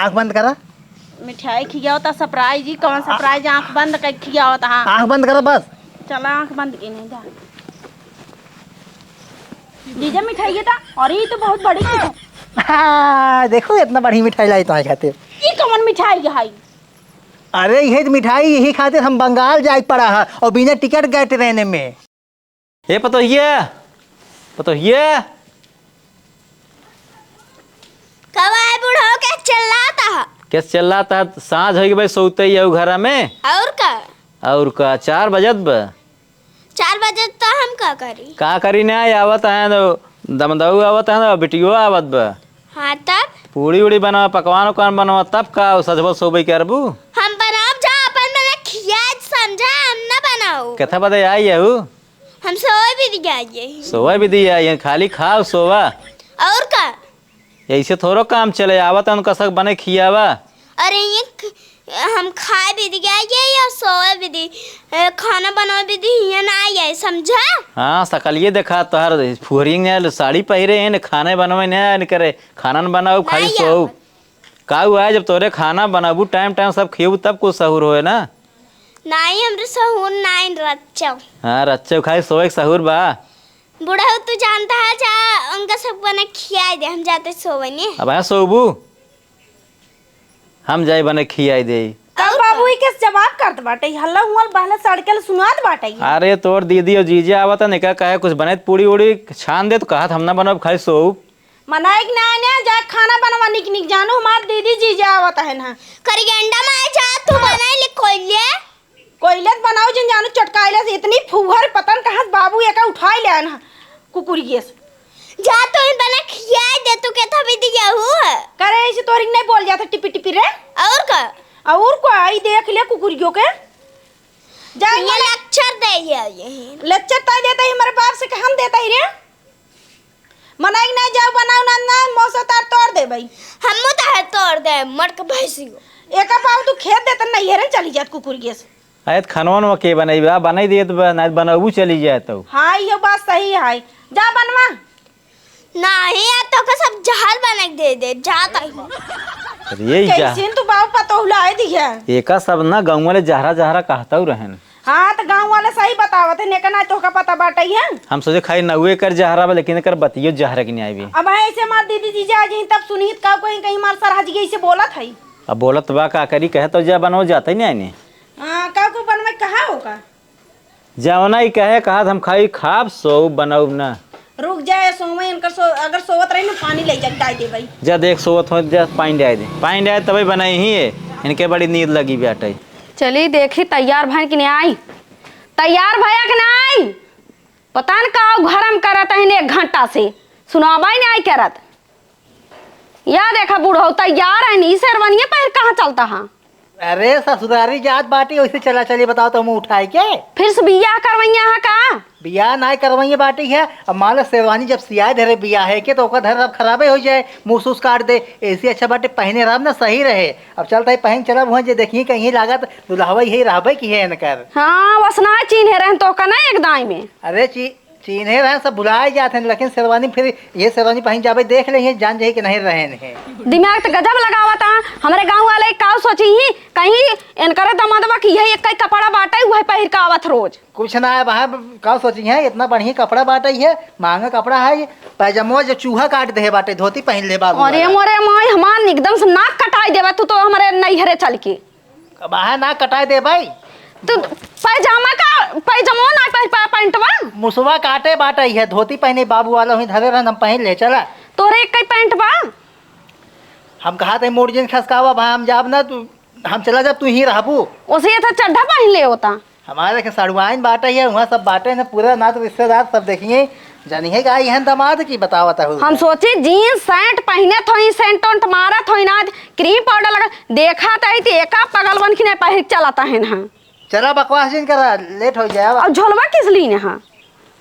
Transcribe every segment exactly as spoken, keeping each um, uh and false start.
आँख बंद करा। मिठाई खियावत ह, surprise, ई कौन surprise, आँख बंद कर खियावत ह। आँख बंद करा बस। चला, आँख बंद के नहीं जा। जीजा, मिठाई ये ता, अरे, ये तो बहुत बड़ी है। हाँ, देखो, इतना बड़ी मिठाई लाई तो है खातिर। ये कौन मिठाई है? अरे, यही तो मिठाई, यही खातिर हम बंगाल जाए पड़ा है और बिना टिकट गए ट्रेन में। ए पतोहिया, पतोहिया। कब आए बूढ़ो के चिल्लाता है? के चिल्लाता है? साँझ होइ गई भाई, सोते ही है घरा में। और का? और का, चार बजत बा। चार बजे तो हम का करी? का करी ना, आवत है तो दमदऊ आवत है ना, बिटियो आवत बा। हाँ, तब? पूड़ी उड़ी बनावा, पकवान उकवान बनावा, तब का सजबो सोबे करबू? हम बनाब जा, अपन मने खियाए, समझा, हम ना बनाऊ। कथा बदे आई है उ? हम सोए भी दिया ये। सोए भी दिया ये, खाली खाओ सोवा। और का? ऐसे थोड़ो काम चले, आवत है उनका सब बने खियावा। अरे ये ख-, हम खाए भी दिया ये या सोए भी दी, ए, खाना बनावे भी दी, ये ना आई है, समझा? हाँ, सकलिए देखा तोहर फुहरिंग ने साड़ी पहिरे हैं, ने खाने बनवे ने, ने करे, खाना न बनाऊ, खाली नहीं सोऊ। आवत। का हुआ है, जब तोरे खाना बनाबू, टाइम टाइम सब खियबू, तब कुछ सहूर होए ना। नहीं, हमरे सहूर नहीं रच्चो। हाँ, रच्चो खाली सोए के सहूर बा। बुढ़ऊ, तू जानता है, जा उनका सब बना खियाई दे, हम जाते सोवने। अब है सोबू, हम जाई बने खियाई दे। तब और बाबू का? ई के जवाब करत बाटे, हल्ला हुआ बहला सड़के ले सुनात बाटे। अरे तोर दीदी और जीजा आवत है, निका कहे कुछ बने पूड़ी उड़ी छान दे, तो कहत हम ना बनब, खाली सोब। मनाई के ना आने, जा खाना बनवा निक निक, जानू हमार दीदी जीजा आवत है ना। करियंडा माय जा, तू हाँ। बनाई ले कोइले। कोइले त बनाओ जिन जानू चटकाइले से, इतनी फुहर पतन कहाँ से बाबू एका उठाई ले आना कुकुरिये से। जा तो इन बना खियाई दे, तू के था भी दिया हूँ। करे ऐसे तोरी नहीं बोल जाता टिपी टिपी रे। और का? और को आई देख ले कुकुरियों के। जा ये इनका lecture दे ये, यही। Lecture ताई देता ही हमारे बाप से कि हम देता ही रे। मनाई के नहीं जाओ, बनाओ ना, ना, मौसा तार तोड़ दे भाई। हमू तार तोड़ दे, मटक भैंसियो। एका पाव तू खेत देत नहीं हेरन चली जात कुकुर गेस। आयत खनवन में के बनई बा, बनाई देत बा, ना बनबू चली जाए तो। हाँ, ये बात सही है। जा बनवा। नहीं, यार, तो का सब जहर बना के दे दे, जा ताई। अरे, यही जा। कैसे तू बाबू पतोह लाए दी है? एका सब ना गाँव वाले जहरा जहरा कहता रहन। हाँ, त गाँव वाले सही बतावत है, एकर ना तोहका पता बाटे है। हम सोचे खाली नउए कर जहरा बा, लेकिन एकर बतियो जहरा के न्याय भी। अब है ऐसे हमार दीदी जीजा आ जाई, तब सुनही त का कहीं, कहीं हमार सरहज गई से बोलत है। अब बोलत बा का करी, कहे तो जा बनवा जाते नहीं आने। हाँ, का को बनवे कहा होगा? जवना ही कहे कहा हम खाई खाब सो बनऊ ना। रुक जाए, सोवे इनकर सो-, अगर सोवत रही ना, पानी ले जा, डाल दे भाई। जा देख सोवत हो, जा पानी डाल दे, पानी डाल तबे बनाई ही है। इनके बड़ी नींद लगी बाटे। चली देखी तैयार भैन कि नहीं आई, तैयार भैया कि नहीं आई। पता न का गरम करत हन एक घंटा से, सुनाबा ही नहीं आई करत। या देखा बूढ़ऊ तैयार है, ई शेरवानिया पहिर कहाँ चलता है? अरे ससुरारी जात बाटी, वैसे चला चली बताओ तो मुँह उठाए के। फिर से बियाह करवैया है का? बियाह नाय करवैया बाटी है। अब मान लो शेरवानी जब सियाए धरे बियाह है के तो ओकर धर अब खराबे हो जाए, मुँह सूस काट दे। ऐसे अच्छा बाटे पहने रहब ना सही रहे। अब चलता है पहन चलब वहाँ जे देखिए कहीं लागत दुल्हवा यही रहबे की है इनकर। हाँ, बस ना चीन्हे रहन तो का ना एक दाई में। अरे ची-, चीन्हे रहे सब भुलाए जात हैं, लेकिन शेरवानी फिर ये शेरवानी पहन जाबे देख ले, ये जान जाई कि नहीं रहे हैं। दिमाग त गजब लगावत आ। हमरे गाँव वाले का सोची ही, कहीं इनकरे दमदवा कि यही एक ही कपड़ा बाटे, वही पहिर के आवत रोज। कुछ ना है वहाँ का सोची है, इतना बढ़िया कपड़ा बाटे है, महंगा कपड़ा है ये। पैजामा जो चूहा काट दे बाटे, धोती पहन ले बाबू अरे वाला। मोरे माई, हमार एकदम से नाक कटाई देवा तू तो हमरे नैहरे चल के। अब आहे ना कटाए दे भाई। तू पैजामा का, पैजामा ना पहन पा, पैंटवा? मुसवा काटे बाटे है, धोती पहने बाबू वाला वहीं धरे रहन, हम पहन ले चला। तोरे एक ही पैंट बा? हम कहा थे मोड़ जिन खसकावा भाई, हम जाब ना, तू, हम चला जाब, तू ही रहबू। ओसे ये तो चड्ढा पहन ले होता। हमारे के सड़ुआइन बाटे है, वहाँ सब बाटे हैं, पूरा नात रिश्तेदार सब देखिए। जानी है का इहन दामाद की बतावत है। हम सोची जींस शर्ट पहनत होई, सेंट ओंट मारत होई ना, क्रीम पाउडर लगा, देखा तई ते एका पगल बन के नहीं पहिर के चलत है ना। चला बकवास जिन करा, लेट हो जाए। अब झोलवा किस लीन है?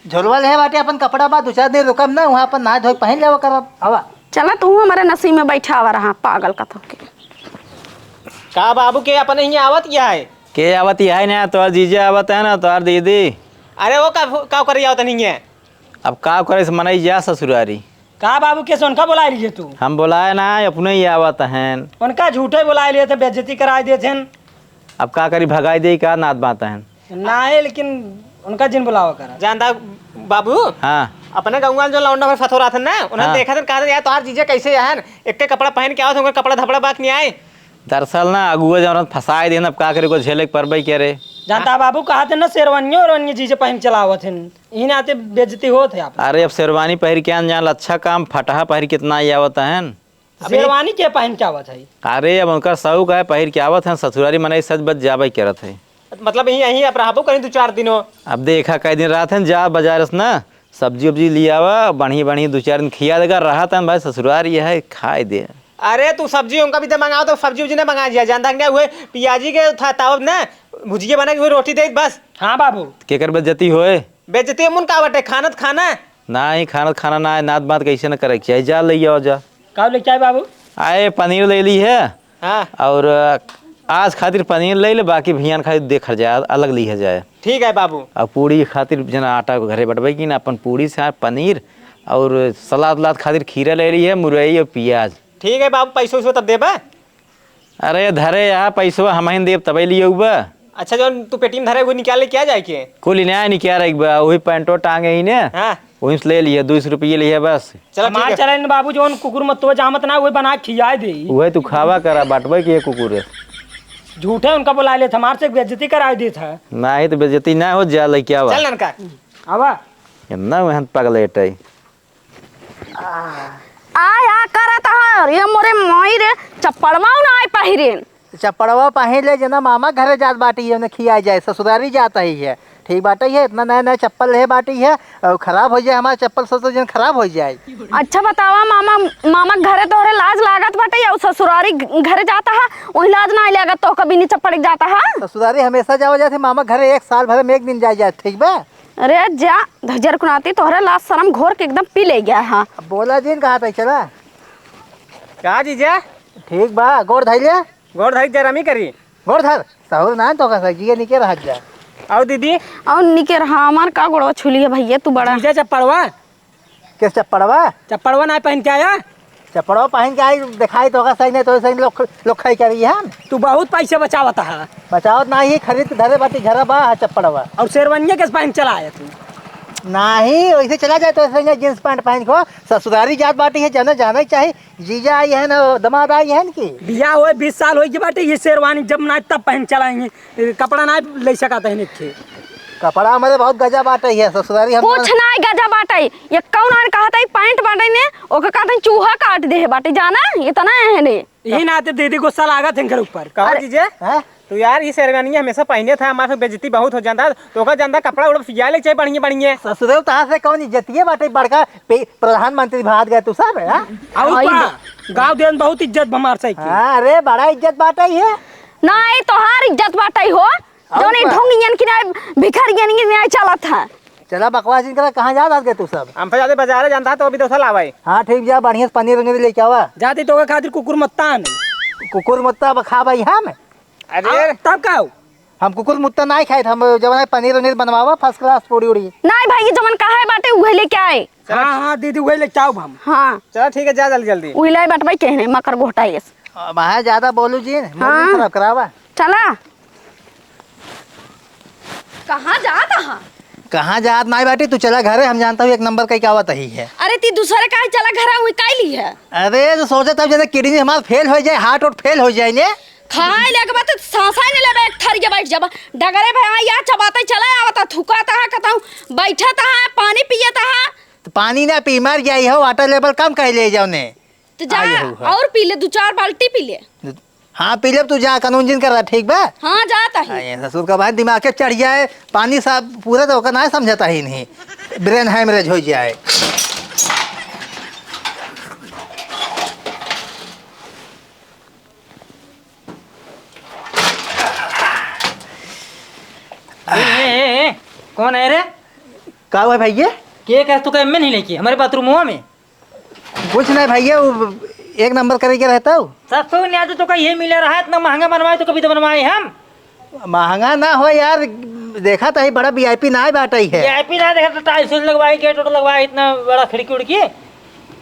झोलवा ले बाटे अपन कपड़ा बा, दो चार दिन रुकब ना, वहाँ अपन नहा धोए पहन लेवा करब। आवा। चला तू हमारे नसीब में बैठा आवा रहा, पागल का तो के। का बाबू के अपने ही आवत क्या है? के आवत है ना, तोर जीजा आवत है ना, तोर दीदी। अरे वो का, का करे आवत नहीं है? अब का करे से मनई जा ससुरारी। का बाबू, कैसे उनका बोलाइ लिहे तू? हम बोलाए ना, अपने ही आवत हैं। उनका झूठे बोलाइ लिहे थे, बेइज्जती कराइ देत हैं। अब का करी, भगाइ देई का नात बात हैं? नाहीं, लेकिन उनका जिन बोलावा करा। जानता बाबू, हाँ। अपने गउँवा में जो लौंडा भर फथोरात हैं ना, उन्हें हाँ। देखत हैं, कहत हैं, "यार, तोहार जीजा कैसे हैं? एक्के कपड़ा पहिन के आवत हैं, उनका कपड़ा धपड़ा बाक नहीं आए।" दरअसल ना, अगुआ जौन फँसाइ देन, अब का करी, को झेले के परबे करे। जानता बाबू, कहत हैं ना, शेरवानियो ओरवानियो जीजा पहिन चला आवत हैं, इही नाते बेइज्जती होत है आप। अरे, अब शेरवानी पहिर के आन जान, अच्छा काम, फटहा पहिर के इतना ही आवत हैं। अबे शेरवानी के पहिन के आवत है? अरे, अब उनका शौक है, पहिर के आवत हैं, ससुरारी मनई सज बज जाबे करत है। मतलब, यहीं, यहीं आप रहबो कहीं दो चार दिनों? अब देखा, कई दिन रहत हैं, जा बाजार से ना, सब्जी उब्जी लियावा, बढ़िया बढ़िया दो चार दिन खिया देगा, रहत हैं भाई, ससुरारी है, खाए दे। अरे, तू सब्जी उनका भी तो मंगाओ, तो सब्जी उब्जी ना मंगा जिया, जानता है क्या, हुए पियाजी के था, तावब ना, भुजिया बना के हुए रोटी दे बस। हाँ बाबू। केकर बेइज्जती होए? बेइज्जती मुन का बटे, खाना त खाना। नाहीं, खाना त खाना ना है, नात बात कैसे न करे के चाही। जा ले आओ जा। का लेके आए बाबू? आए, पनीर ले ली है। हाँ। और, अ, आज खातिर पनीर ले ले, बाकी भियान खातिर देखल जाए, अलग लिया जाए। ठीक है बाबू। और पूड़ी खातिर जना आटा को घरे बटबे की ना, अपन पूड़ी से पनीर और सलाद उलाद खातिर खीरा ले ली है, मुरई और पियाज। ठीक है बाबू, पैसो वैसो तब देबे? अरे धरे यहाँ पैसवा, हमहिन देब तबे लियउबा। अच्छा, जौन तू पेटी में धरे, वो निकाल ले, क्या जाए के? कुल इनाय निकाल रख बा, वही पैंटो टांगे ही ने। हाँ। वहीं से ले लिया, दो सौ रुपये लिया बस। चलो, ठीक हमार है। चले न बाबू, जौन कुकुर मत्तो जामत ना, वही बना के खियाए दे। वही तू खावा करा, बाटवे के कुकुर है। झूठे उनका बुलाए लेत, हमार से बेइज्जती कराए देत है। नाहीं तो बेइज्जती ना हो जा, ले क्या बा? चल ननका। आवा। इतना वहन पगलेट है। आ, आ करत ह, ये मोरे माई रे, चप्पड़वा नाय पहिरेन। चप्पड़वा पहिर ले, जना मामा घरे जात बाटी है, उन्हें खिया जाए, ससुरारी जात ही है। ठीक बाटे है, इतना नया नया चप्पल ले बाटी है, और खराब हो जाए हमारा चप्पल, सोचो जन खराब हो जाए। अच्छा बतावा मामा, मामा घरे तोहरे लाज लागत बाटे, और ससुरारी घरे जाता है, वही लाज ना लागत तो कभी नहीं चप्पड़ जाता है। ससुरारी हमेशा जावा जात है, मामा घरे एक साल भर में एक दिन जाए जाए, ठीक बा? अरे जा, धजर कुनाती तोहरे लाज शरम घोर के एकदम पी ले गया है। अब बोला जिन कहा था, चला। का जीजा? ठीक बा, गोड़ धइले। गोड़ धरी जरमी करी। गोड़ धर, सहूर ना तो का सही, निके रह जा। आओ दीदी। आओ निके रहा, हमार का गोड़वा छुली है भैया, तू बड़ा। जीजा चप्पड़वा। किस चप्पड़वा? चप्पड़वा ना पहन के आया? चप्पड़वा पहन के आई, दिखाई तो होगा सही, नहीं तो सही लोग, लोग खाई क्या रही है हम? तू बहुत पैसे बचावत है। बचावत ना ही, खरीद के धरे बाटी, घरा बा है चप्पड़वा। और शेरवानिया कैसे पहन चला आया तू? नहीं, वैसे चला जाए तो सही, जींस पैंट पहन को ससुरारी जात बाटी है, जाना, जाना ही चाहिए। जीजा आई है ना, दमाद आई है ना कि? बियाह होए बीस साल होई के बाटे, ये शेरवानी जब ना तब पहन चलाएंगे, कपड़ा ना ले सकत है निखे। कपड़ा हमारे बहुत गजा बाटे है ससुरारी हम कुछ ना गजा बाटे, ये कौन आन कहत है पैंट बाटे ने, ओके कहत है चूहा काट दे बाटे, जाना? इतना है ने। यही नाते दीदी गुस्सा लागत है इनकर ऊपर। कहो अरे। जीजे, हैं? तो यार, ई शेरवानिया हमेशा पहिने था, हमारे से बेइज्जती बहुत हो जाता, तो ओकर जानता कपड़ा उड़ा सिया ले चाहे बढ़िया बढ़िया। ससुरे तहां से कौन इज्जतिये बाटे, बड़का पे-, प्रधानमंत्री भाग गए तू सब, हैं? और आई का? दे। गाँव देन बहुत इज्जत हमार सही की। हाँ, अरे, बड़ा इज्जत बाटे है। ना, ये तोहार इज्जत बाटे हो, और जौन ई का? ढोंगियन की ना, भिखारियन की ना चलत है। चला बकवास जिन करा, कहाँ जात आज गए तू सब? हम तो जाते बाजारे जानता तो अभी दोसर लावे। हाँ, ठीक, जा बढ़िया से पनीर उनीर लेके आवा। जाते तो ओकर खातिर कुकुर मत्ता आने। कुकुर मत्ता अब खा भाई हम? अरे। आ, तब का हो? हम कुकुर मुत्ता नाहीं खाइत, हम जवन है पनीर उनीर बनवावा, first class पूड़ी उड़ी। नाहीं भाई, जवन कहा है बाटे, उहे लेके आए। चला। हाँ, हाँ, दीदी, उहे लेके आउब हम। हाँ। चला, ठीक है, जा जल्दी, जल्दी। उहे लाई बटवाई कहने, मकर घोटा ये। अब हाँ, ज्यादा बोलू जी, mood हाँ। खराब करावा। चला। कहाँ जात हा? कहाँ जात नाहीं बाटी, तू चला घरे, हम जानता हूँ एक नंबर कई का आवत ही है। अरे, ती दूसरे काहे चला घरे, उही काई ली है? अरे, तो सोचा तब जैसे kidney हमार fail हो जाए, heart वार्ट fail हो जाए ने। खाए लेके बाद तो सांसा ही नहीं लेबे, एक थरिया बैठ जाबा। डगरे भैया चबाते चला आवता, थुकाता है, कहता हूँ, बैठता है, पानी पियता है। तो पानी ना पी, मर जाई हो, water level कम कर ले जाओ ने। तो जा, आई हो, हाँ। और पी ले, दो चार बाल्टी पी ले। हाँ, पी ले, तू जा, कानून जिन कर रहा, ठीक बा? हाँ, जाता है। आ, ये ससुर का भाई दिमाग के चढ़ जाए, पानी साहब पूरा तो ओकर ना समझता ही नहीं, brain hemorrhage हो जाए। ए, ए, ए, ए, कौन है रे? का हुआ भैया? के कह तू का एम्मे नहीं लेके हमारे बाथरूम हुआ में? कुछ नहीं भैया, वो एक नंबर करे के रहता हूँ। ससुर ने आज तो का ये मिले रहा है, इतना महंगा बनवाए तो कभी तो बनवाए हम। महंगा ना हो यार, देखा तो ही बड़ा VIP ना है बाटा ही है। VIP ना देखा तो tiles लगवाई, gate वेट लगवाई, इतना बड़ा खिड़की उड़की।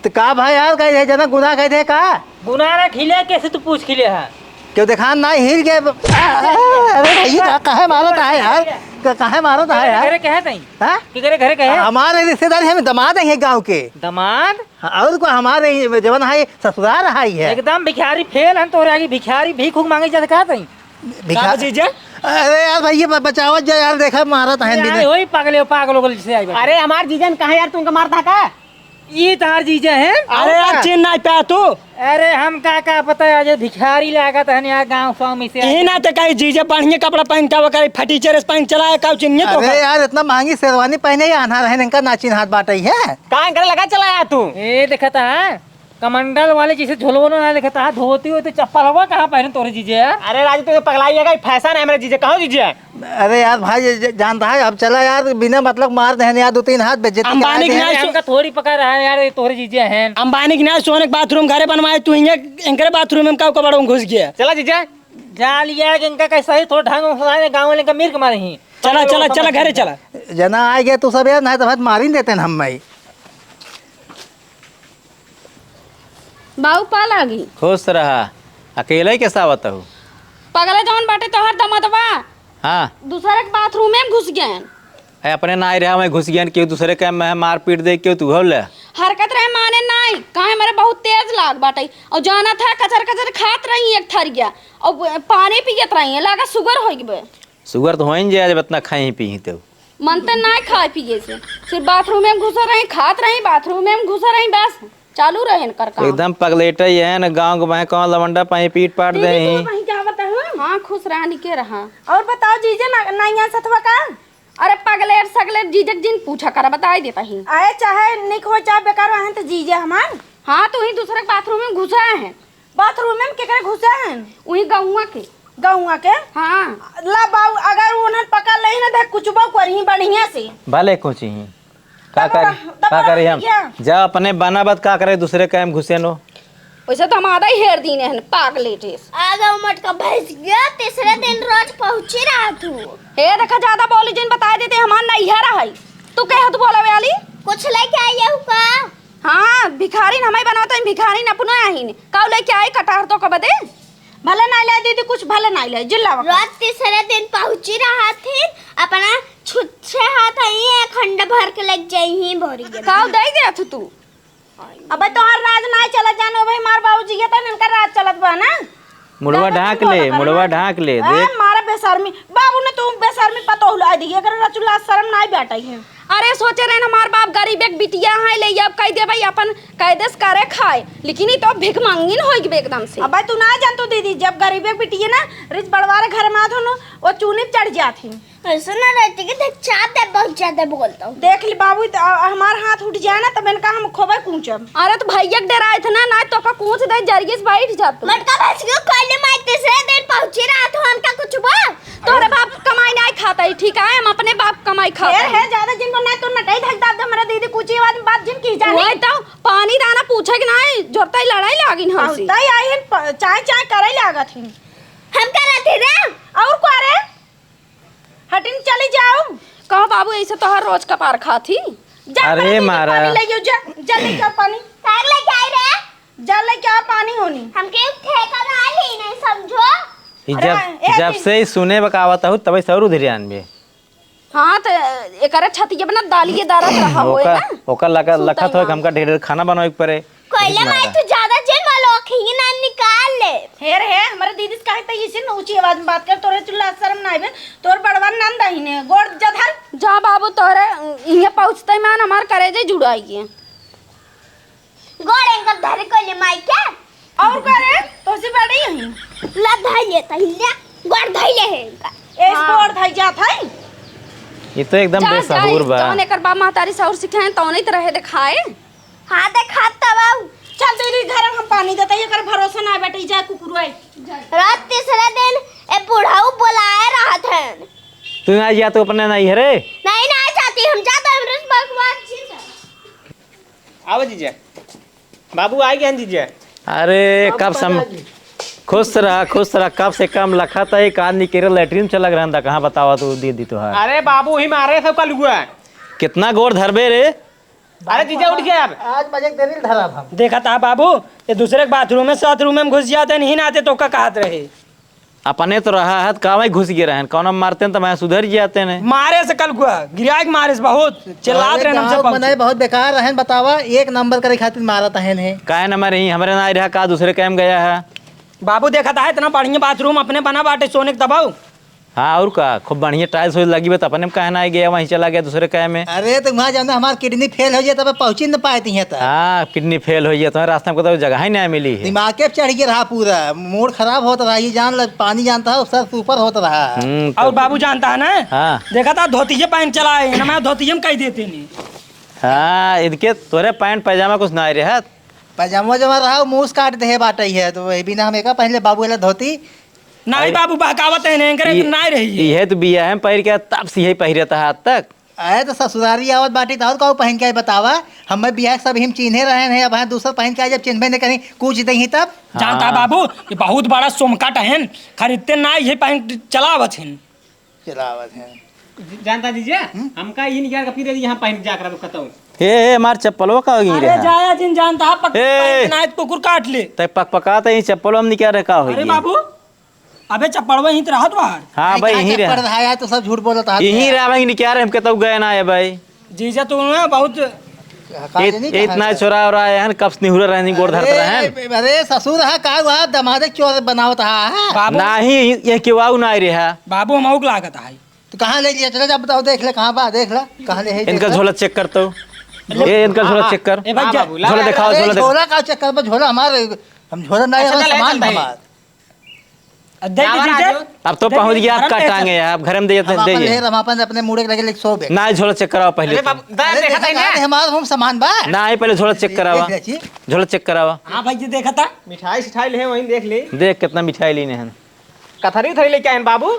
तो का भाई यार, कहे थे जना गुनाह कहे थे का? गुनाह ना खिले, कैसे तू पूछ खिले है? क्यों देखा ना हिल के? अरे भाई, का, काहे मारत है यार? का, काहे मारत है यार? घरे कहे तई? हाँ? कि घरे, घरे कहे? हमारे रिश्तेदार है, हम दमाद हैं गाँव के। दमाद? हाँ, और को हमारे ये जवन है, ससुराल है ये। एकदम भिखारी फेल हन तोरे आगे, भिखारी भीख उख मांगे जाते कहा तई? भिखा-, का जीजा? अरे यार भाई, ये ब-, बचावत जा यार, देखा मारत है यार, दीदी। वही पागले, पागल, पागल से आई बाटे। अरे हमार जीजन कहाँ यार, तुमका मारता का? ई तहार जीजा हैं? अरे और यार, का? चिन्ह नाई पाया तू? अरे, हमका का पता है, आज भिखारी लागत है यार, गाँव स्वामी से। यही ना तो कही जीजा बढ़िया कपड़ा पहन के आवा करे, फटीचर से पहन चला है, का चिन्ह तो अरे का? यार, इतना महंगी शेरवानी पहने ही आन्हा रहे, इनका ना चिन्हात बाटे है। का इनका लगा चला है तू? ए, देखता है, कमंडल वाले जैसे झोलवनो ना देखता है, धोती होती चप्पल हवा कहाँ पहने तोरे जीजे यार? अरे राजू, तू तो पगलाई है, फैशन है मेरे जीजे, कहो जीजे। अरे यार भाई, ज-, ज-, जानता है, अब चला यार, बिना मतलब मार देहन यार, दो तीन हाथ बेइज्जती अंबानी करा के दे। नाई अरे, सो- हमका थोड़ी पका रहा है यार, ये तोरे जीजे हैं। अंबानी के नाई सोने के बाथरूम घरे बनवाए, तू हियाँ इनकरे बाथरूम में का कबड़ों घुस गया। चला जीजे। जा लिया कि इनका कैसा ही थोड़ा ढंग से गाँव वाले का मीर के मारे ही। चला, चला, चला, घरे चला। जना आ गया तू सब यार, नहीं तो भाई मारी देते हैं हम भाई। बाऊ पा लागी। खुश रहा। अकेले ही कैसा आवत हो? पगले जौन बाटे तोहर दमदवा। हाँ। दूसरे के बाथरूम में घुस गए। ए, अपने ना आई रहा, मैं घुस गया, क्यों दूसरे के में मारपीट दे, क्यों तू हो ले? हरकत रहे माने नाई, काहे मेरे बहुत तेज लाग बाटे। और जाना था कचर कचर खात रही एक थरिया और पानी पियत रही है, लागा सुगर हो गए। सुगर तो होइन जाए, जब इतना खाई पी तो। मन ते ना खाए पिए से, सिर्फ बाथरूम में घुसा रही, खात रही, बाथरूम में घुसा रही, बस चालू रहे इनकर काम। एकदम पगलेट ही है ना, गाँव के बाहें कौन लवंडा पाई पीट पाट दे दीदी, ही। तू वहीं क्या बताऊँ? हाँ, खुश रहा, निके रहा। और बताओ जीजे ना, नाइया सथवा का? अरे पगलेट सगलेट जीजे के जिन पूछा करा, बताई देता ही। आए चाहे निक हो चाहे बेकार हो, हैं तो जीजे हमार। हाँ, तू ही दूसरे के बाथरूम में घुसा है। बाथरूम में केकरे घुसे हैं? उही गौवा के। गौवा के? हाँ। ला बाऊ, अगर उन्हन पकड़ लेही ना, देख कुचबो करही बढ़िया से। भले कुची ही। का तब करी, तब का करी हम? क्या? जा अपने बना बात का करे, दूसरे कायम घुसे नो। वैसे तो हम आधा ही हेर दीने हैं, पागलेट है। आ गया मटका भैंस गया, तीसरे दिन रोज पहुँची रहा तू। हे देखा, ज्यादा बोली जिन, बताए देते हमार नैहर है। तू कहे तू बोला वाली? कुछ लेके आई है का? हाँ, भिखारिन हमारी बनावत है, भिखारिन अपना आहिन। काऊ लेके आई कटहर तो का बदे? भले नाई ले दीदी, कुछ भले नाई ले, जिल्ला वका। रोज तीसरे दिन पहुँची रहा थी, अपना छुच्छे हाथ आई एक खंड भर के लेके जाई ही बोरी के। काऊ दे दे तू तू? अबे तोहार राज नाई चलत जानो, अबे हमार बाबूजी ये तो इनका राज चलत बा ना। मुड़वा ज्यादा ढाँक जिन ले, बोला मुड़वा करा। ढाँक ले, ए, देख। मारा बेशर्मी। बाबू ने तू बेशर्मी पतोह ला दी, एकर रचुला शर्म नाई बैठाई है। अरे सोचे रहे ना, हमार बाप गरीब एक बिटिया है, ले अब कह दे भाई अपन कैदेस करे खाए, लेकिन ई तो भिखमंगिन होई गबे एकदम से। अबे तू ना जान तू दीदी, जब गरीब एक बिटिया ना रिच बड़वारे घर में आत हो नो, वो चूनी पे चढ़ जात ही। ऐसे ना रहती कि देख चाप दे, बहुत ज्यादा बोलता हूँ। देख ली बाबू, त, अ, हमार हाथ उठ जाए ना, तब इनका हम खोबे कूचब। अरे तो भैया के डराए थे ना, ना तो का कूच दे, जरिए से बैठ जात। मटका भैंस के कोयले माई तीसरे दिन पहुँची रहा तो हमका कुछ बोल। तोरे बाप कमाई नाई खाता ही, ठीक है? हम अपने बाप कमाई खाता हे, ही। हे, ज्यादा जिनको ना तो नटाई धक दाब दे, हमारा दीदी कुछ ये वाली बात जिन की जाने। वही तो पानी दाना पूछे के नाई, जोरता ही लड़ाई लागिन हमसे। तई आई हन प-, चाय, चाय करे लागत ही। हम करत ही रे। और को रे? हटिन चली जाओ। कहो बाबू, ऐसे तो हर रोज कपार खात ही। जा, अरे अपने दीदी मारा। पानी ले आओ, जा, जा लेके आओ पानी। का लेके आई रे? जा लेके आओ पानी होनी। हमके ठेका ना ली, नहीं समझो। ई अरे, जब, ए जब दीदी। से ई सुने बकावत हो, तबे सौर उधरियान में। हाँ, त एकरे छतिया बना दालिए दारत रहा होए ओकर, ना। ओकर लगा, सुतल लखत होए कि ना। हमका ढेर ढेर खाना बनावे के पड़े। कोयले माई, तू ज्यादा जिन बोलो, खींगी ना निकाल ले। हे रे, हे, हमारे दीदी से कहे त इसे न ऊंची आवाज में बात कर, तोरे चुल्ला शर्म ना आवे, तोर बड़वा नंद ही ने, गोड़ जधर। जा बाबू, तोरे इहे पहुँचते मान हमार करेजे जुड़ाई है। गोड़ एंकर धरे कोयले माई के। और का रे, तोसे बड़ी ही। ला धइले तहिले, गोड़ धइले है एंकर। एस हाँ। गोड़ धइ जात है। ये तो एकदम जा, बेसहूर जा, बा। जौन एकर बाप महतारी सहूर सिखाए, तौने त रहे देखाए। हाँ, देखा तब आऊ। चल दीदी, घर हम पानी देते, एकर भरोसा ना बैठे, जा कुकुरवा। रात तीसरे दिन ए बुढ़ऊ बुलाए रहत हैं। तू ना जा, तू अपने नहीं है रे। नहीं, ना जाती, हम जाते हैं, अमरीश भगवान जी से। आवा जीजा। बाबू आ गए हैं जीजा। अरे, बाबू कब सम-, पधार जी। खुश रहा, खुश रहा, कब से कम लखा था, एक आदमी के रे लैट्रिन चला रहा था, कहाँ बतावा तू दीदी तोहार। अरे बाबू, ही मारे सब कलुआ। कितना गोड़ धरबे रे? अरे जीजा, उठ गया अब। आज मजे के दिन धरा हम। देखा था बाबू, ये दूसरे के बाथरूम में, साथ रूम में घुस जाते, नहीं ना आते तो का कहत रहे। अपने तो रहा है, कावई घुस गए रहन, कौन मारते हैं तो मैं सुधर जाते ने। मारे से कल गुआ, गिराए के मारे से बहुत, चिल्लात अरे रहे हमसे गाँव पहुँचे। बनाए बहुत बेकार रहन, बतावा, एक नंबर करे खातिर मारत रहन है। काहे न मारे ही, हमरे ना रहा का, दूसरे कैम गया है। बाबू देखा था, इतना बढ़िया बाथरूम अपने बना बाटे, सोने के दबाऊ। हाँ, और का, खूब बढ़िया टाइल्स वाइल्स लगी बा, तो अपने में काहे ना आ गया, वहीं चला गया दूसरे कैम में। अरे, तो वहाँ जाना, हमार किडनी फेल हो जाए, तब पहुँची न पाए थी यहाँ तक। हाँ, किडनी फेल हो जाए, तो रास्ता में कतौ जगह ही ना मिली है। दिमाग के चढ़ गया रहा पूरा, मूड खराब होत रहा, ये जान ल, पानी जानता है, सर से ऊपर होत रहा। हम्म, और तो बाबू जानता है ना, हाँ। देखा था धोतिये पैंट चलाए, ना मैं धोतिये में कह देते नहीं। हाँ, इनके तोरे पैंट पैजामा कुछ ना रहत। पैजामा जमा रहा, मूस काट दे बाटे है, तो वही बिना हम एका पहले बाबू वाला धोती। नाई अरे, बाबू, बहकावत है, नहीं करे तो ये, नाई रही है। इहे तो बियाह में पहिर के, तब से यही पहिरत है आज तक। अरे, तो ससुरारी आवत बाटी, तो और काऊ पहिन के आई बतावा? हमें बियाह के सब हिम चिन्हे रहे हैं, अब हाँ दूसर पहिन के आई, जब चिन्हबे नहीं करी, कुछ दही तब। जानता है हाँ। बाबू, ये बहुत बड़ा सोमका टहन, खरीदते ना, ये पैंट चलावत हैं। चलावत हैं। जानता जीजा, हम्म? हमका ये निकाल के फिर यहाँ पहिन जा कर कतौ। ए, ए, हमार चप्पलवा का हो गई अरे रे? जाया जिन जानता है, पक-, ए! पैंट ना है तो कुकुर काट ले। तै पकपका, तै ये चप्पलवा में निकाल रखा हो अरे गई। बाबू, अबे चप्पलवा यहीं तो रहत बाहर। हाँ भाई, यहीं रहा। पड़ रहा है, तो सब झूठ बोलत है। यहीं रहा भाई, निकाल रहे, हमके तब गए ना है भाई। जीजा, तू ना बहुत काजे नहीं इत-, कहा इतना जाए। छोरा और आए हैं, कब से निहुरा रहे, गोड़ धरत अरे, रहे हैं। अरे ससुर है, का हुआ, दमादे चोर बनावत है, हाँ? बाबू। नाही, ये केवाऊ ना रहा। बाबू, हम आउक लागत है। तो कहाँ ले लिया? चले जा, बताओ, देख ले, कहाँ बा, देख ले, कहाँ ले है, इनका देख ले। झोला चेक कर तो। ले। ये इनका हाँ, झोला हाँ। चेक कर। ए भाई, हाँ, जा। बाबू, ला, झोला ला, दिखाओ, ला। अरे, झोला दिखाओ। झोला का चेक कर बा, झोला हमारे, हम झोला नहीं, अच्छा, हमारे चल, सामान चल, भाई। हमार। अब दे दीजिए। अब तो पहुंच गया आपका टांगे, आप घर में दे हम दे अपन दीजिए। ले, हम अपन अपने मुड़े के लगे लेके सो बे। ना, झोला चेक कराओ पहले अरे तो। बाबू, दा, अरे देखा देखा था ना? ना, हमार हम सामान बा। ना, पहले झोला चेक करावा। देख ले जी। झोला चेक करावा। हाँ भाई जी, देखा था। मिठाई सिठाई ले, वहीं देख ले। देख कितना मिठाई लेने हैं। कथरी उथरी लेके आए हैं बाबू,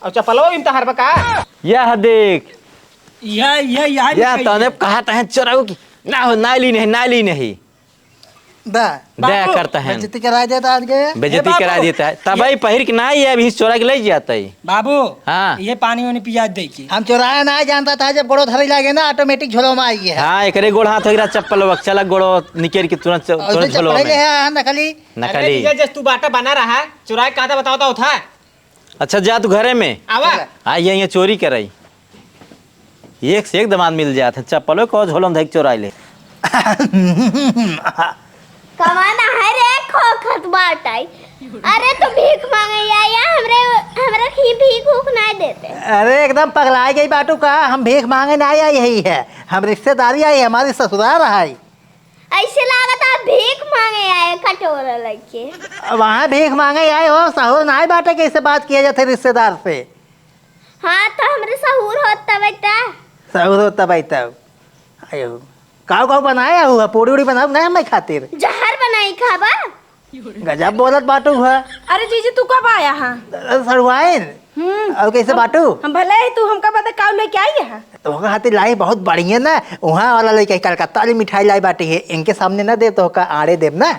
और चप्पलो भी तहार बा का? यह देख। यह, यह, यह यह मिठाई तने है। कहा तहन चोराऊ की ना हो, ना ली नहीं, ना ली नहीं। दा। दया बाबू। करता है। बेइज्जती करा देता आज के। बेइज्जती ए बाबू। करा देता है। तब ये आई पहिर के ना आई, अभी चोरा के ले जाता है। बाबू। हाँ। ये पानी वानी पिया दे के। हम चोराया ना जानता था, जब गोड़ो धरे लागे ना, ऑटोमेटिक झोलो में आई है। हाँ, एकरे गोड़ हाथ हो गया, चप्पल वक, चला गोड़ो निकेर के तुरंत च-, और तुरंत उसे झोलो चप्पल में। ले है, हाँ, नकली। नकली। अरे जीजा, जस तू बाटा बना रहा, चुराए का था बताओ तो था। अच्छा, जा तू घरे में। आवा। चला। आ, ये, ये चोरी कराई। एक से एक दामाद मिल जात है, चप्पलो को झोलम धइक चोराई ले। कमाना है रे, खोखत बाटाई। अरे, तू भीख मांगे आया, हमरे, हमरे की भीख उख नहीं देते। अरे, एकदम पगलाई गई बाटू का, हम भीख मांगे नहीं आई है, हम रिश्तेदारी आई, हमारी ससुराल आई। ऐसे लागत है भीख मांगे आए कटोरा लेके। वहाँ भीख मांगे आए हो, सहूर नाई बाटे, कैसे बात किया जाते रिश्तेदार से? हाँ, तो हमरे सहूर होत तब बेटा। सहूर होत तब आई तब। आयो, काऊ काऊ बनाए हो, पूड़ी उड़ी बनाओ ना हमें खातिर। जहर बनाई खाबा। गजब बोलत बाटू हुआ। अरे जीजी, तू कब आया है? सड़ुआइन। हम्म। और कैसे बाटू? हम भले ही, तू हमका बता काऊ लेके आई है? तो ओकर खातिर लाई बहुत बढ़िया ना, वहाँ वाला लेके आई, कलकत्ता वाली मिठाई लाई बाटी है, इनके सामने ना देब तो ओका आड़े देब ना।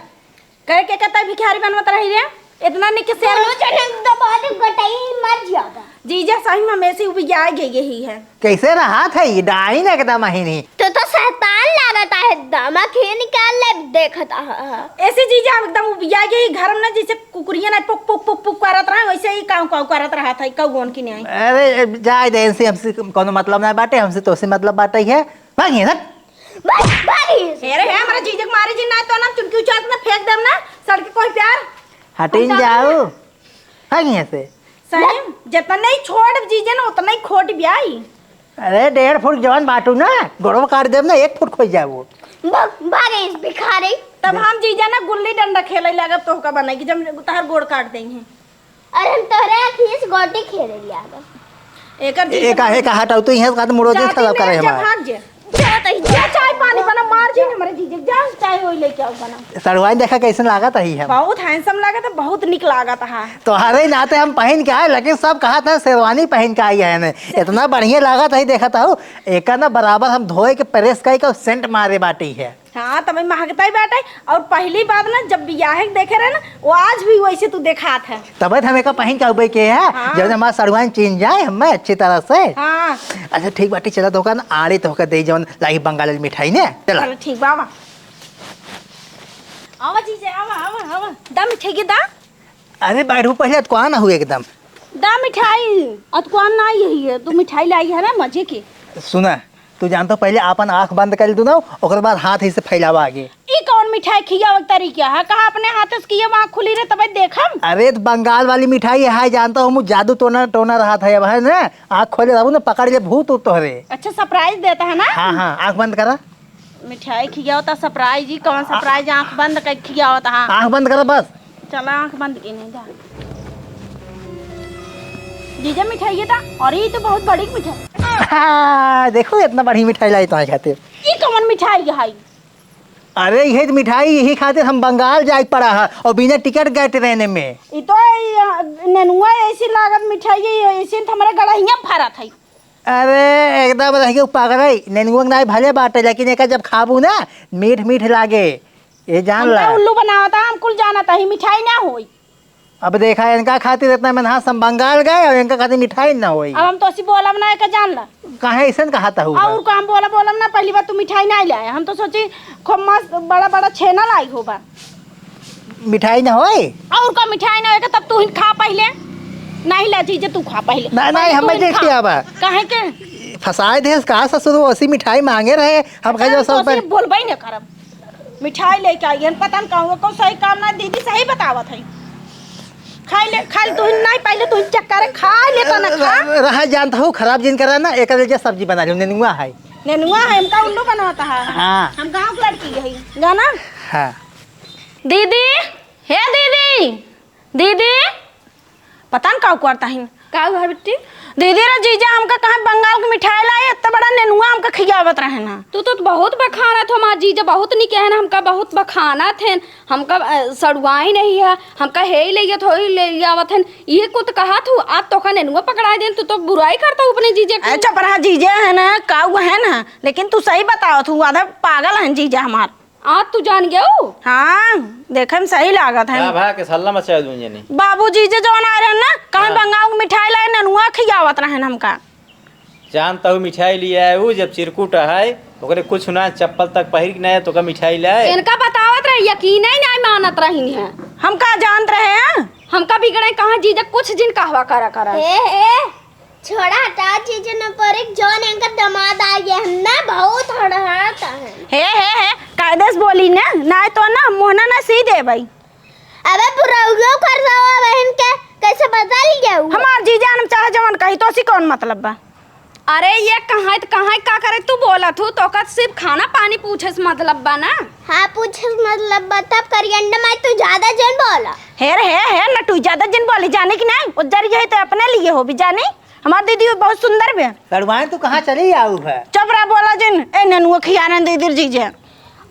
कहे के कता भिखारी बनवत रही रे, इतना निक से दोनों जने दबा दे गटाई मर जाता। जीजा सही में हमें से उबिया गई यही है। कैसे रहा था ये डाइन एकदम अहिनी? तो, तो शैतान लागत है, दामा खे निकाल ले देखत है। ऐसे जीजा एकदम उबिया गई घर में ना, जैसे कुकुरिया ना पुक पुक पुक पुक करत रहा, वैसे ही काऊ काऊ करत रहा था, कौन की नहीं। अरे जाए दे, इनसे हमसे कोनो मतलब ना बाटे, हमसे तोसे मतलब बाटे है। भागिए ना। भाग, भागिए। अरे है हमारा जीजा के मारे जी ना तो ना चुनकी उचार ना फेंक देम ना, सड़के कोई प्यार। हटिन जाओ। भागिए से। सही, जितना नहीं छोड़ जीजा ना, उतना ही खोट ब्याई। अरे, डेढ़ फुट जवान बाटू ना, गोड़वा काट देब ना, एक फुट खोई जाबो। भाग, भाग इस भिखारी। तब हम जीजा ना गुल्ली डंडा खेले लागब, तो का बनाई कि जब तहार गोड़ काट देंगे। अरे, हम तोहरे खीस गोटी खेले लागब। एकर जीजा एका, एका हटाओ, तू यहाँ से मुड़ो दे, जाती खराब करे नहीं, जा हमार। भाग जे। जा तही, जा, चाय पानी बना, मार जी हमरे जीजे, जा, चाय वही लेके आओ, बना। सड़वाइन देखा कैसन लागत है हम। बहुत handsome लागत है, बहुत निक लागत है। तोहरे नाते हम पहन के आए, लेकिन सब कहत है शेरवानी पहन के आई है ने। इतना बढ़िया लागत है, देखत हो, एका ना बराबर हम धोए के press कई के scent मारे बाटी है। हाँ, तबे महकता ही बाटे। और पहली बात ना, जब बियाहे के देखे रहे ना, वो आज भी वैसे तू देखात है। तबे तो हम एका पहिन के अउबे के है, हाँ। जब हमार सड़ुआइन चीन्ह जाए हमें अच्छी तरह से। हाँ। अच्छा ठीक बाटे, चला तोहका ना आड़े तोहका दे जवन लाई बंगाल वाली मिठाई ने। चला। चलो ठीक बा, आवा। आवा जीजा, आवा, आवा, आवा। दा मिठाई के दा। अरे बैठू, पहले अतकुआ ना हुए एकदम। दा मिठाई, अतकुआ ना यही है, तू मिठाई लाई है ना मजे के। सुना, तू जानत हो, पहले आपन आँख बंद कर दू ना, ओकर बाद हाथ ऐसे फैलावा आगे। ई कौन मिठाई खियावे के तरीका है? कहाँ अपने हाथ से किए वहाँ खुली रहे तबे देखम। अरे तो बंगाल वाली मिठाई है, जानत हो, हम जादू टोना टोना रहत है, अब है ना, आँख खोले रहू ना, पकड़ ले भूत उत तोहरे। अच्छा, सरप्राइज देता है ना? हाँ हाँ, आँख बंद करा। मिठाई खियावता सरप्राइज, ई कौन सरप्राइज? आँख बंद कर खियावता। हाँ, आँख बंद करा बस। चला, आँख बंद की नहीं जा। जीजा, मिठाई ये ता, अरे ये तो बहुत बड़ी मिठाई। हाँ, देखो इतना बड़ी मिठाई लाई तुम्हारे खातिर। ये कौन मिठाई है? अरे यही तो मिठाई, यही खातिर हम बंगाल जाए पड़ा है और बिना टिकट गए ट्रेन में। ये तो ये, नेनुआ ऐसी लागत मिठाई है, ये ऐसे तो हमारे गड़हिया फरत है। अरे एकदम रह गए पागल है, नेनुआ के नाई भले बाटे लेकिन एका जब खाबू ना मीठ मीठ लागे, ये जान हमका ला। उल्लू बनावता, हम कुल जानत ही, मिठाई ना होई। अब देखा, इनका खातिर इतना मेहनत से हम बंगाल गए और इनका खातिर मिठाई ना होई। अब हम तो ऐसी बोलब ना, एका जान ला। काहे ऐसन कहत हऊ? और का हम बोला, बोलब ना, पहली बार तू मिठाई ना लाए, हम तो सोची खूब मस्त बड़ा बड़ा छेना लाई होबा। मिठाई ना होई? और का मिठाई ना होई, तब तू ही खा पहले। नहीं ला जीजा, तू खा पहिले। नहीं, नहीं, पहले तू हमें ही देख खा। लिया बा। काहे के? फंसाए देस का ससुर, वो ऐसी मिठाई मांगे रहे, हम कहे जो हम सब तो पर ऐसे बोलबे न करब। मिठाई लेके आई हन, पता न कहूँ को सही काम ना, दीदी सही बतावत है। खाई ले, खाई ले, तू ही नहीं, पहले तू ही चेक करे, खाई ले तो ना खा। रह, रह जानत हऊ, खराब जिन करा ना, एक ले जा सब्जी बना लियो, नेनुआ है। नेनुआ है, हमका उल्लू बनवाता है। हाँ। हम गाँव के लड़की है, जाना? हाँ। दीदी, हे दीदी, दीदी, पता न का करता हिन। का हुआ बिट्टी? दीदी रे जीजा हमका कहाँ बंगाल के मिठाई लाए, इतना बड़ा नेनुआ हमका खियावत रहे ना। तू तो बहुत बखानत हो, हमार जीजा बहुत निक है ना, हमका बहुत बखानत है, हमका, अ, सड़ुआई नहीं है, हमका हे ही ले गया, थोड़ी ले आवत है, ये कुछ कहा तू, आज तोका नेनुआ पकड़ाई देन, तू तो बुराई करता हूँ अपने जीजा की। ए, चुप रहा, जीजा है ना, का हुआ है ना, लेकिन तू सही बतावत हूँ, आधा पागल है जीजा हमार। आज तू जान गयो? हाँ, देखे में सही लागत है। का भा के सल्ला मचाए दूं जनी। बाबूजी जे जवन आ रहे ना, कहाँ हाँ। बंगाऊ के मिठाई लाए, नेनुआ खियावत रहन हमका। जान तहु मिठाई लिया है, ऊ जब चिरकुट है, ओकरे कुछ ना, चप्पल तक पहिर के ना, तो का मिठाई लाए। इनका बतावत रहे, यकीन ही नहीं मानत रही है। हम का जानत रहे हैं? हमका बिगड़े कहाँ जीजा, कुछ जिन कहवा करा करा। हे, हे, छोड़ा हटा, चीज न पर एक जौन इनका दामाद आ गया है ना, बहुत हड़हड़ाता है। हे, हे, हे, कायदे से बोली ना, ना तो ना मोहना ना सी दे भाई। अबे बुराइयो कर रहा बहन के, कैसे बदल गया हुआ? हमार जीजा हम चाहे जवन कही तो सी कौन मतलब बा? अरे ये कहाँ त कहाँ का करे तू बोलत हूँ, तो का सिर्फ खाना पानी पूछे से मतलब बा ना? हाँ पूछे से मतलब बा, तब करियंडा माई तू ज्यादा जन बोला। हे रे, हे, हे, नटू ज्यादा जन बोली जाने की नहीं, उज्जर यही तो अपने लिए हो भी जानी। हमार दीदी बहुत सुंदर बे। सड़ुआइन तू कहाँ चली आऊ है? चुप रह, बोला जिन। ए ननुआ खियाना दे दे जीजे।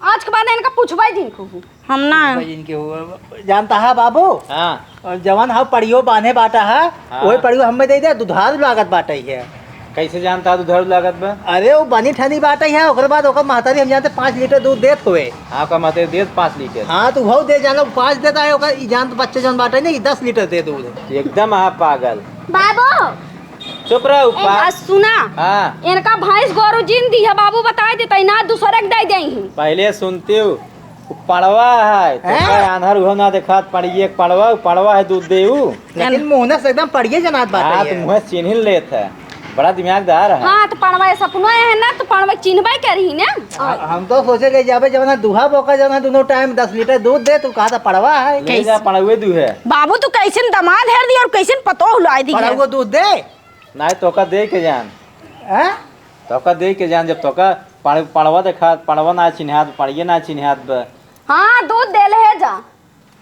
आज के बाद इनका पूछबे जिन को। हम ना। भाई इनके हो, जानता है बाबू? हाँ। और जवान हाउ पड़ियो बांधे बाटा है, हाँ। वही पड़ियो हमें दे दे, दुधारू लागत बाटे है। कैसे जानता है दुधारू लागत बा? अरे वो बनी ठनी बाटे है, ओकर बाद ओकर महतारी हम जानते पाँच लीटर दूध देत हुए। हाँ, ओकर महतारी देत पाँच लीटर। हाँ, तो वो दे जानो पाँच देता है, ओकर ई जानत बच्चे जौन बाटे ना, ई दस लीटर दे दूध। एकदम आप पागल। बाबू। चुप रह, ए, ऊपर। आ, सुना। हाँ। इनका भैंस गोरू जिन दी है, बाबू बताए देता है ना, दूसरे के दे देई ही। पहले सुनते हो, उ पड़वा है, तो हैं? का आन्हर उहो ना देखात, पड़िए के पड़वा, उ पड़वा है, दूध दे उ। लेकिन मुँह से एकदम पड़िए जनात बाटे हाँ, ये। तो मुँह से चिन्ह लेत है, बड़ा दिमागदार है। हाँ, तो पड़वा ये सपनो है ना, तो पड़वा चिन्हबे करी ना। आ, हम तो सोचे ले जाबे जब ना दूहा बोका जब ना दोनों टाइम दस लीटर दूध दे, तू कहा था पड़वा है। ले जा, पड़वे दूहे। बाबू, तू कैसन दामाद हेर दी और कैसन पतोह लाई दी है? पड़वा दूध दे। नाहीं, तोका दे के जान। हैं? तोका दे के जान, जब तोका पड़-, पड़वा देखा, पड़वा ना चिन्हात, पड़िए ना चिन्हात बा। हाँ, दूध दे ले जा।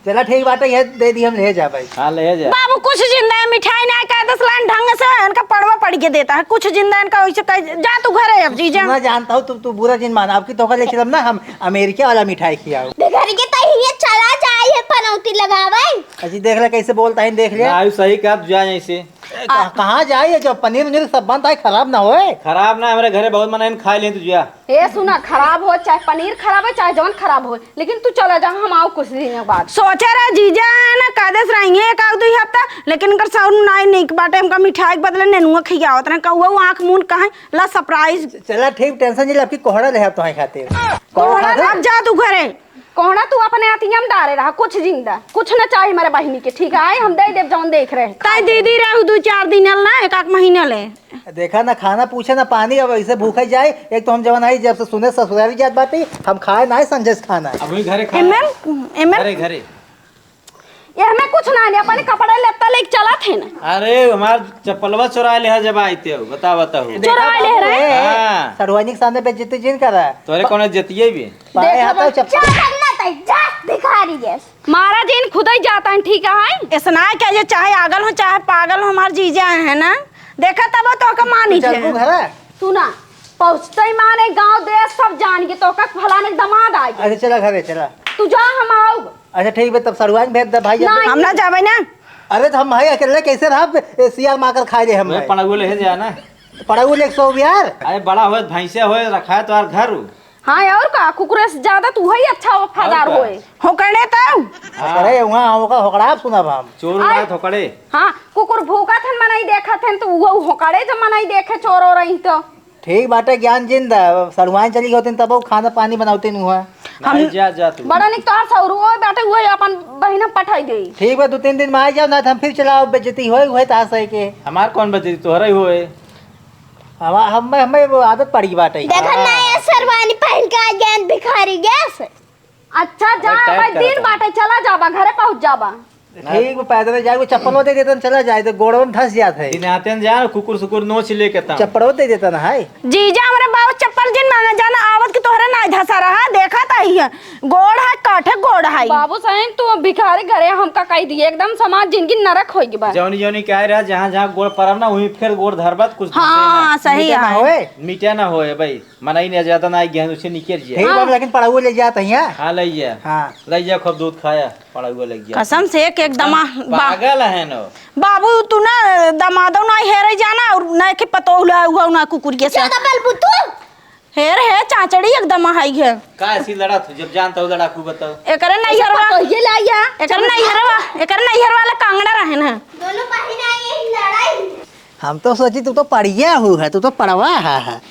चला ठीक बाटे, ये दे दी, हम ले जा भाई। हाँ, ले जा। बाबू, कुछ जिंदा है, मिठाई ना कह असलान ढंग से इनका पड़वा पड़ के देता है, कुछ जिंदा इनका वैसे कह, जा तू घरे अब जीजा। सुना जानता हूँ, तू, तू बुरा जिन माना, अब की तोहका ले चलब ना हम अमेरिका वाला मिठाई खियाओ। घर के तहिए चला जाए है पनौती लगावे। अजी देख ले कैसे बोलता है, देख ले। ना, आयु सही कहा, तू जा यहीं से। ए, कहाँ, कहाँ जाए, जब पनीर उनीर सब बनता है, खराब ना होए। खराब ना, हमरे घरे बहुत मन है, खा ले तू जा। ए सुना, खराब हो चाहे पनीर खराब हो चाहे जौन खराब हो, लेकिन तू चला जा, हम आओ कुछ दिन बाद। सोचे रहे जीजा है ना, कादेस रही है एक आध दुई हफ्ता, लेकिन इनकर साउंड नाई निक बाटे, हमका मिठाई के बदले नेनुआ खियावत रहे, कौआ आँख मूंद कहे ला सरप्राइज। चला ठीक, टेंशन नहीं ले, आपकी कोहड़ा ले आप तुम्हारे खातिर। कोहड़ा अब जा तू घरे। कोहड़ा तू अपने अतिया में डारे रहा, कुछ जिंदा, कुछ न चाही हमारे बहिनी के, ठीक है, हम दे देब जौन देख रहे। ताई दीदी रहू दू चार दिन ना, एक आध महीना ले। देखा ना, खाना पूछे ना पानी, अब ऐसे भूखे जाए। एक तो हम जवन आई, जब से सुने ससुरारी जात बाटी, हम खाए ना समझे खाना। अब वही घरे खाए। एमएल, एमएल। घरे, घरे। ये हमें कुछ ना नहीं, अपने कपड़े लेता लेके चला थे ना। अरे, हमार चप्पलवा चुरा ले है जब आते हो, बता, बताओ। चुरा ले रहे। हाँ। सड़वानी के सामने बेइज्जती जिन करा। तोरे कौन इज्जतिये भी? पाए देखा हाथ बस, चप्पल। जा, जा, जा, भिखारी जैस। मारा जिन खुद ही जाता है, ठीक है? ऐसा ना है कि ये चाहे आगल हो, चाहे पागल हो, हमार जीजा है ना। देखा तब तो का मानी तू चल थे। तू घरे। तू ना पहुँचते ही माने गाँव देश सब जान के तो का फलाने के दामाद आ गए। अच्छा, चला घरे, चला। तू जा, हम आउब। अच्छा, ठीक बे, तब सड़ुआइन भेज दे भाई। नहीं। हम ना जाबे ना। अरे, तो हम भाई अकेले कैसे रहब? ए, सियार माकर खाए ले हम वही भाई। पड़ाऊ ले जा ना। पड़ाऊ ले एक सौ यार। अरे, बड़ा होए, भैंसे होए, रखा है तो यार घर। हाँ, और का, कुकुरे से ज्यादा तू ही अच्छा वफादार और का? होए। होकड़े तो। हाँ। होकड़े, वहाँ होका-, होकड़ा आप सुनब हम। चोर आय। उड़ा होकड़े। हाँ, कुकुर भूखत हन, मनई देखत हन, तो वो होकड़े जब मनई देखे चोर हो रही तो। ठीक बाटे, ज्ञान जिन द, सड़ुआइन चली गई होतिन, तब वो खाना पानी बनावतिन हुआ। हम नहीं, जा, जा तू। बड़ा निक तोहार सौरुओ बाटे, वो अपन बहिन हम पठाई देई। ठीक बा, दो तीन दिन में आ जाओ, ना तो हम फिर चलाओ, बेइज्जती होए, होए तास है के। हमार कौन बेइज्जती, तोहरा ही होए। हम, हम, हमें वो आदत पड़ गई बाटे। देखा हाँ। ना, ये शेरवानी पहन के आ गए भिखारी जैस। अच्छा, जा, अरे, टाइट भाई, दिन करा। बाटे, चला जाबा, घरे पहुँच जाबा। ठीक बा, पैदल जाए, वो चप्पलो दे देतन, चला जाए, तो गोड़वन धस जात है। दिन आते हैं, जा, कुकुर सुकुर नोच लेके तब। चप्पलो दे देतन, हाय। जीजा, हमरे बाबू चप्पल जिन मांगा जाना, आवत के तोहरे नाई धसा रहा, देखा ताई है, गोड़ है, काठे गोड़ है। बाबू साहब, तू भिखारी घरे हमका कह दिए, एकदम समाज जिंदगी नरक होई बा। जौनी जौनी कह रहा, जहाँ जहाँ गोड़ परब ना, वहीं फिर गोड़ धरबत, कुछ हाँ, दूसरे ना। सही मीठा ना है। होए। मीठा ना होए भाई। मनई ने ज्यादा ना आई गया, उसे निकल जाए। ठीक बा, हाँ। लेकिन पड़ाऊ ले जात है यहाँ। हाँ, ले जा। हाँ। ले जा, खूब दूध खाया, पड़ाऊ ले गया। कसम से एक, एक दमा-, बा-, पागल है नो। बाबू, तू ना दमादो ना हेरे जाना और ना के पतोह ला हुआ ना कुकुर के साथ। ज्यादा बोलबू तू। हेर है, चाचड़ी एकदम हाई है। का ऐसी लड़ा तू, जब जानता हो लड़ाकू बताओ। एकरे नैहरवा, पतोहिए ले आया। एकरे नैहरवा, एकरे नैहरवा ला कांगड़ा रहे ना। दोनों बहिन आई यही लड़ाई। हम तो सोची तू तो पड़िया हु है, तू तो पड़वा है, है।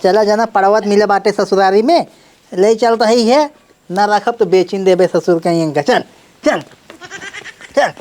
चला जाना पड़वत मिले बाटे ससुरारी में, ले चल रही है, ना रखब तो बेचिन देबे ससुर के यंगा। चल, चल, चल।